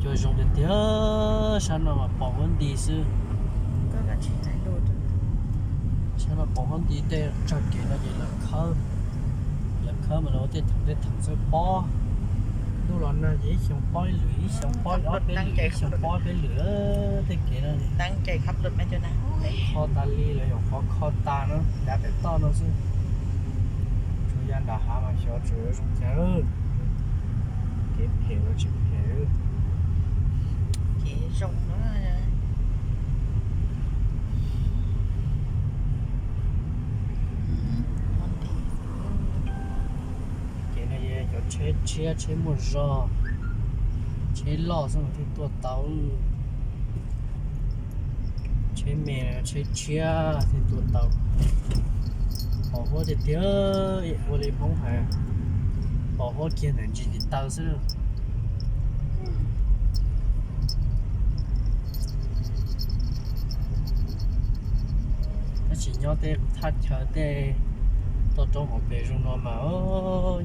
Cua zoo tiag tiag, sab no mas pos huab nti xwb. Sab no pos huab nti, tej tsag kev no ces lawv khawb, lawv khawb mas lawv ua tej theem tej theem xwb pob. Ntuj los nag ces ib xyoo pob ib lwm, ib xyoo pob ob peb lwm, ib xyoo pob ob peb lwm, tej kev no kho tas li, lawv nyuam qhuav kho tas no dav pem toj no xwb. Tsuas yog nram hav mas xyov tseem zoo cas. Kev phem los tsis phem. Kev zoo. Kev no yog cov tsheb tshiab, tsheb muaj zog, tsheb loj xwb mas thiaj tuaj tau. Tsheb me, tsheb tshiab thiaj tuaj tau. Pos huab tiag tiag, ua li Hmoob hais, pos huab kiag ntawm ntsis tiv taw xwb. Tab sis nyob tej thaj chaw tej toj roob hauv pes zoo no mas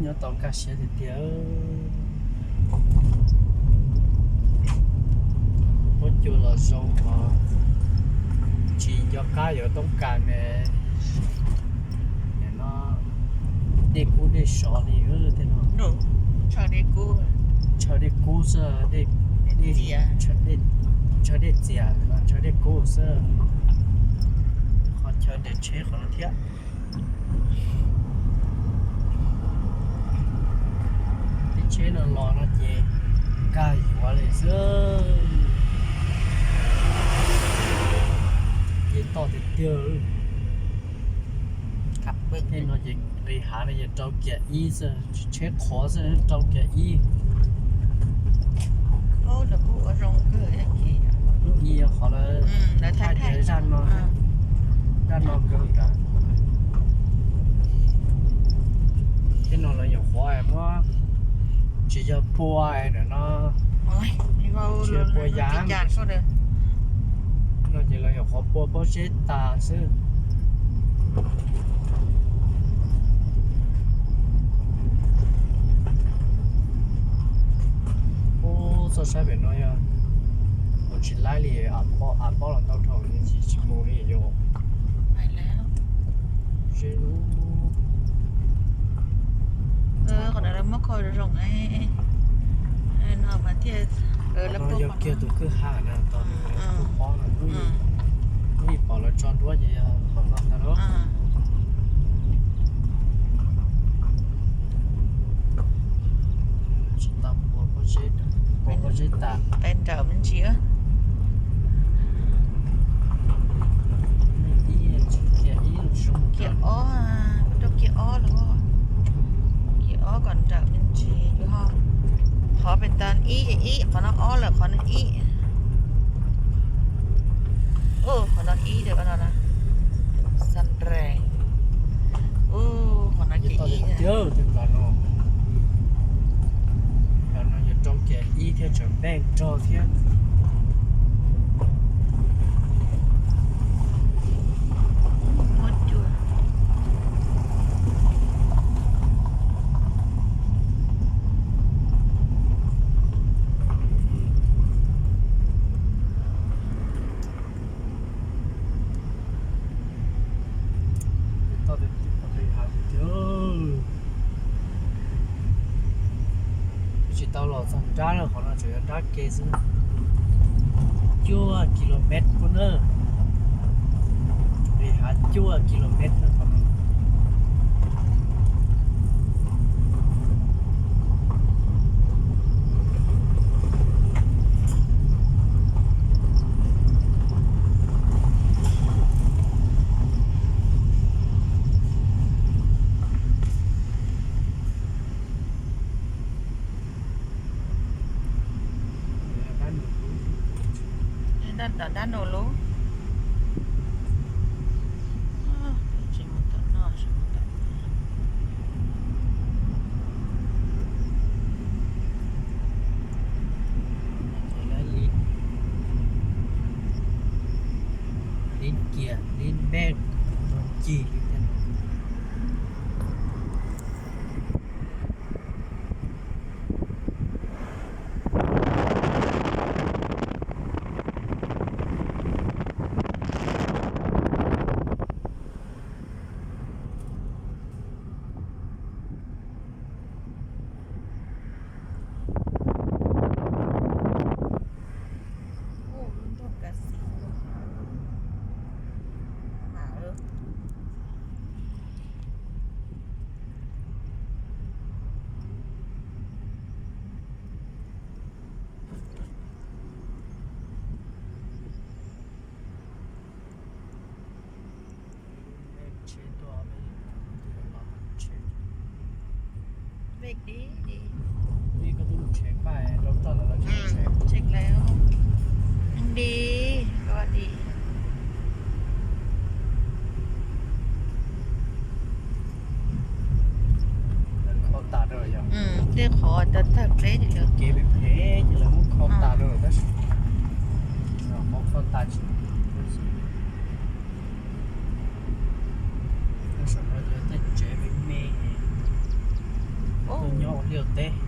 nyob tau kaj siab tiag tiag. Huab cua los zoo os, tsis nco qab yuav toob kas ne. Dej kub dej sov li tej no. Ntshaw dej kub xwb, ntshaw dej txias, ntshaw dej kub xwb. Qhov chaw nres tsheb qhov no thiab. Tej tsheb no los no ces nkag yuav li xwb. Ces toj tiag tiag. Tej no ces nqis hav no ces rau kiag ib xwb, tsheb qhuav xwb rau kiag ib. Lub ib yog qhov lawv thaij tias zaj no, zaj no nkawd nrad. Tej no lawv nyuam qhuav muab, tsis yog pua ntawm no, tsis yog pua yam no ces lawv nyuam qhuav pua pob zeb tas xwb. Ub, txoj saib pem no yog mus tsis laib li, av pob los ntau dhau tsis mus li yus. Ze lub. Qhov no lawv muab kho zoo zoo no mas thiaj, no yog kiag tus kwj ha na, tos nws pob no, lub ib pom lawv tso duab ces yog qhov no ntag lauj. Tsis tau pua pob zeb, pua pob zeb tas. Kiag ob, kuv rau kiag ob lawm, kiag ob kom nrawm me ntsis yus ho. Qhov pem tas ib ces ib, qhov no ob lawm, qhov no ib. Qhov no ib, qhov no na, xas nres. Qhov no ces ib. Cov no yuav rau kiag ib thiaj tseem npej nrog thiab. Tsis tau los txog nrab lawm, qhov no tseem yog nrab ke xwb. Cuaj kilomev puab na, li hav cuaj kilomev na qhov no. Dab num lub. Li kiag li npej rau cig li thiab. Tej qhov tawg tawg pleb ces lawv, kev phem phem ces lawv muab kho tas lawm tab sis, kho tas tsis, saum no yog tej tsev me me, tuaj nyob ua liaj teb.